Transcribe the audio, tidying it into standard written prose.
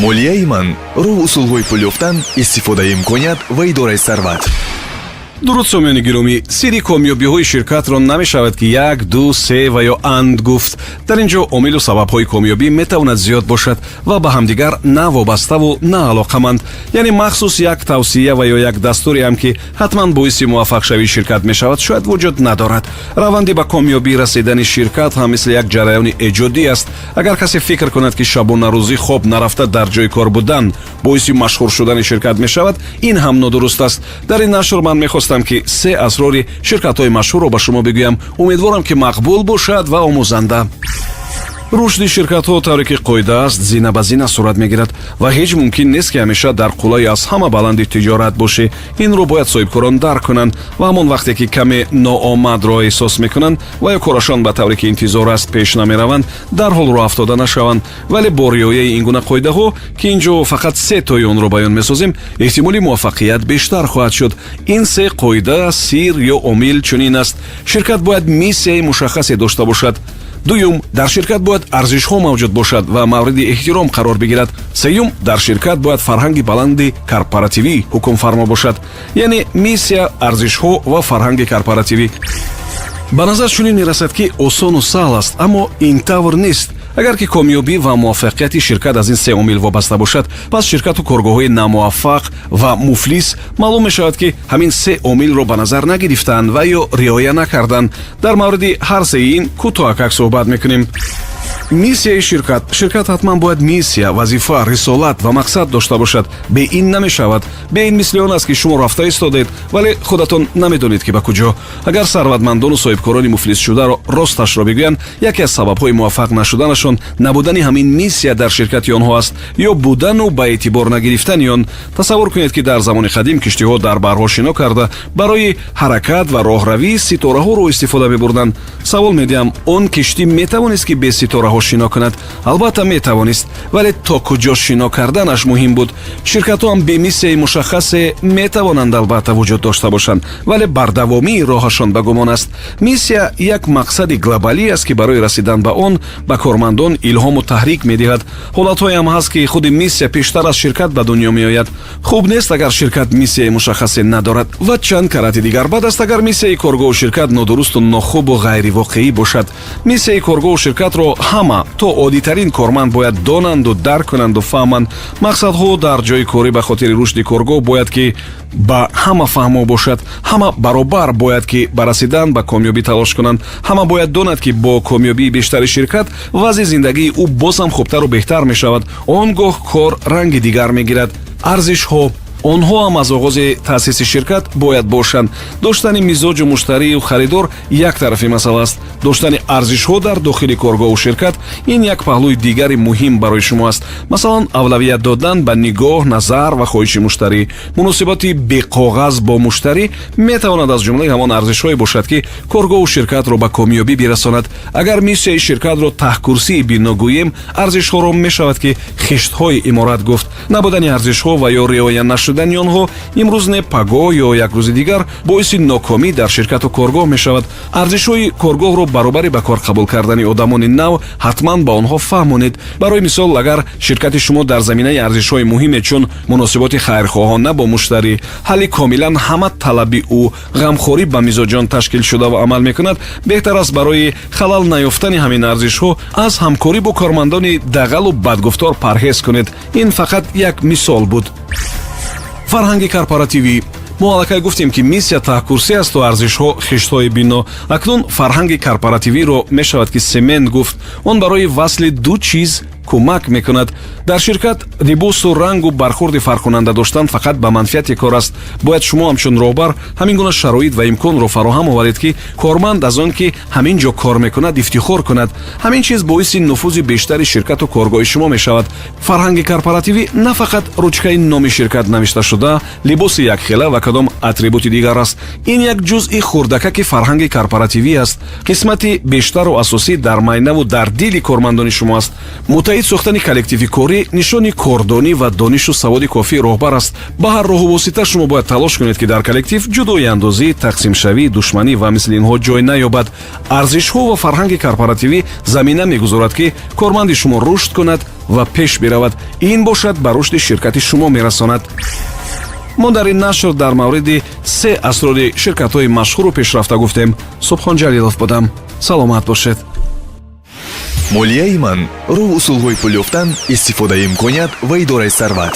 Молияи ман: роҳу усулҳои пул ёфтан, истифодаи имконият ва идораи сарват. Дуруд, сомиёни гиромӣ! Сирри комёбиҳои ширкатро намешавад, ки як, ду, се ва ё анд гуфт. Дар ин ҷо омилу сабабҳои комёбӣ метавонад зиёд бошад ва ба ҳамдигар на вобаставу на алоқаманд. Яъне махсус як тавсия ва ё як дастуреам, ки ҳатман боиси муваффақшавии ширкат мешавад, шояд вуҷуд надорад. Раванди ба комёбӣ расидани ширкат ҳам мисли як ҷараёни эҷодӣ аст. Агар касе фикр кунад, ки шабонарӯзӣ хоб нарафта дар ҷои кор будан боиси машҳур шудани ширкат мешавад, ин ҳам нодуруст аст. Дар ин нашр ман мехостам, ки се асрори ширкатҳои машҳурро ба шумо бигӯям. Умедворам, ки мақбул бошад ва омӯзанда. Рушди ширкатҳо, тавре ки қоида аст, зина ба зина сурат мегирад ва ҳеҷ мумкин нест, ки ҳамеша дар қуллаи аз ҳама баланди тиҷорат бошӣ. Инро бояд соҳибкорон дарк кунанд ва ҳамон вақте ки каме ноомадро эҳсос мекунанд ва ё корашон ба тавре ки интизор аст пеш намераванд, дарҳол роҳ афтода нашаванд. Вале бо риояи ин гуна қоидаҳо, ки ин ҷо фақат се тои онро баён месозем, эҳтимоли муваффақият бештар хоҳад шуд. Ин се қоида, сир ё омил чунин аст: ширкат бояд миссияи мушаххасе дошта бошад. Дуюм, дар ширкат бояд арзишҳо мавҷуд бошад ва мавриди эҳтиром қарор бигирад. Сеюм, дар ширкат бояд фарҳанги баланди корпоративӣ ҳукмфармо бошад. Яъне миссия, арзишҳо ва фарҳанги корпоративӣ. Ба назар чунин мерасад, ки осону саҳл аст, аммо ин тавр нест. Агар ки комёбӣ ва муваффақияти ширкат аз ин се омил вобаста бошад, пас ширкату коргоҳҳои намуваффақ ва муфлис маълум мешавад, ки ҳамин се омилро ба назар нагирифтаанд ва ё риоя накарданд. Дар мавриди ҳар сеи ин кӯтоҳакак суҳбат мекунем. Миссияи ширкат. Ширкат ҳатман бояд миссия, вазифа, рисолат ва мақсад дошта бошад. Бе ин намешавад. Бе ин мисли он аст, ки шумо рафта истодед, вале худатон намедонед, ки ба куҷо. Агар сарватмандону соҳибкорони муфлисшударо росташро бигӯянд, яке аз сабабҳои муваффақ нашуданашон набудани ҳамин миссия дар ширкати онҳо аст ё будану ба эътибор нагирифтани он. Тасаввур кунед, ки дар замони қадим киштиҳо дар баҳрҳо шино карда, барои ҳаракат ва роҳравӣ ситораҳоро истифода мебурданд. Савол медиҳам: он киштӣ метавонист, ки бе ситораҳо шино кунад? Албатта, метавонист, вале то куҷо шино карданаш муҳим буд. Ширкатҳо ҳам бе миссияи мушаххасе метавонанд, албатта, вуҷуд дошта бошанд, вале бардавомии роҳашон ба гумон аст. Миссия як мақсади глобалӣ аст, ки барои расидан ба он ба кормандон илҳому таҳрик медиҳад. Ҳолатҳоеам ҳаст, ки худи миссия пештар аз ширкат ба дунё меояд. Хуб нест, агар ширкат миссияи мушаххасе надорад ва чанд карати дигар бад аст, агар миссияи коргоҳу ширкат нодурусту нохубу ғайривоқеӣ бошад. Миссияи коргоҳу ширкатро ҳама, то оддитарин корманд, бояд донанду дарк кунанду фаҳманд. Мақсадҳо дар ҷои корӣ ба хотири рушди коргоҳ бояд ки ба ҳама фаҳмо бошад. Ҳама баробар бояд ки ба расидан ба комёбӣ талош кунанд. Ҳама бояд донад, ки бо комёбии бештари ширкат вазъи зиндагии ӯ боз ҳам хубтару беҳтар мешавад. Он гоҳ кор ранги дигар мегирад. Арзишҳо. Онҳо ҳам аз оғози таъсиси ширкат бояд бошанд. Доштани мизоҷу муштарию харидор як тарафи масъала аст. Доштани арзишҳо дар дохили коргоҳу ширкат — ин як паҳлӯи дигари муҳим барои шумо аст. Масалан, авлавият додан ба нигоҳ, назар ва хоҳиши муштарӣ, муносибати беқоғаз бо муштарӣ метавонад аз ҷумлаи ҳамон арзишҳое бошад, ки коргоҳу ширкатро ба комёбӣ бирасонад. Агар миссияи ширкатро таҳкурсии бино гӯем, арзишҳоро мешавад, ки хиштҳои иморат гуфт. Набудани арзишҳо ва ё риоя нашудани онҳо имрӯз не, пагоҳ ё як рӯзи дигар боиси нокомӣ дар ширкату коргоҳ мешавад. Арзишҳои коргоҳро баробари ба кор қабул кардани одамони нав ҳатман ба онҳо фаҳмонед. Барои мисол, агар ширкати шумо дар заминаи арзишҳои муҳиме, чун муносиботи хайрхоҳона бо муштарӣ, ҳалли комилан ҳама талаби ӯ, ғамхорӣ ба мизоҷон ташкил шуда ва амал мекунад, беҳтар аст барои халал наёфтани ҳамин арзишҳо аз ҳамкорӣ бо кормандони дағалу бадгуфтор парҳез кунед. Ин фақат як мисол буд. Фарҳанги корпоративӣ. Мо аллакай гуфтем, ки миссия таҳкурсӣ асту арзишҳо хиштҳои бино. Акнун фарҳанги корпоративиро мешавад, ки семент гуфт. Он барои васли ду чиз кӯмак мекунад. Дар ширкат либосу рангу бархурди фарқкунанда доштан фақат ба манфиати кор аст. Бояд шумо ҳамчун роҳбар ҳамин гуна шароит ва имконро фароҳам оваред, ки корманд аз он ки ҳамин ҷо кор мекунад, ифтихор кунад. Ҳамин чиз боиси нуфузи бештари ширкату коргоҳи шумо мешавад. Фарҳанги корпоративӣ на фақат ручкаи номи ширкат навишташуда, либоси якхела ва кадом атрибути дигар аст. Ин як ҷузъи хурдакаки фарҳанги корпоративӣ аст. Қисмати бештару асосӣ дар майнаву дар дили кормандони шумо аст. Муттаҳид Муттаҳид сохтани коллективи корӣ нишони кордонӣ ва донишу саводи кофии роҳбар аст. Ба ҳар роҳу восита шумо бояд талош кунед, ки дар коллектив ҷудоиандозӣ, тақсимшавӣ, душманӣ ва мисли инҳо ҷой наёбад. Арзишҳо ва фарҳанги корпоративӣ замина мегузорад, ки корманди шумо рушд кунад ва пеш биравад. Ин бошад, ба рушди ширкати шумо мерасонад. Мо дар ин нашр дар мавриди се асрори ширкатҳои машҳуру пешрафта гуфтем. Субҳон Ҷалилов будам, саломат бошед. Молияи ман: роҳу усулҳои пул ёфтан, истифодаи имконият ва идораи сарват.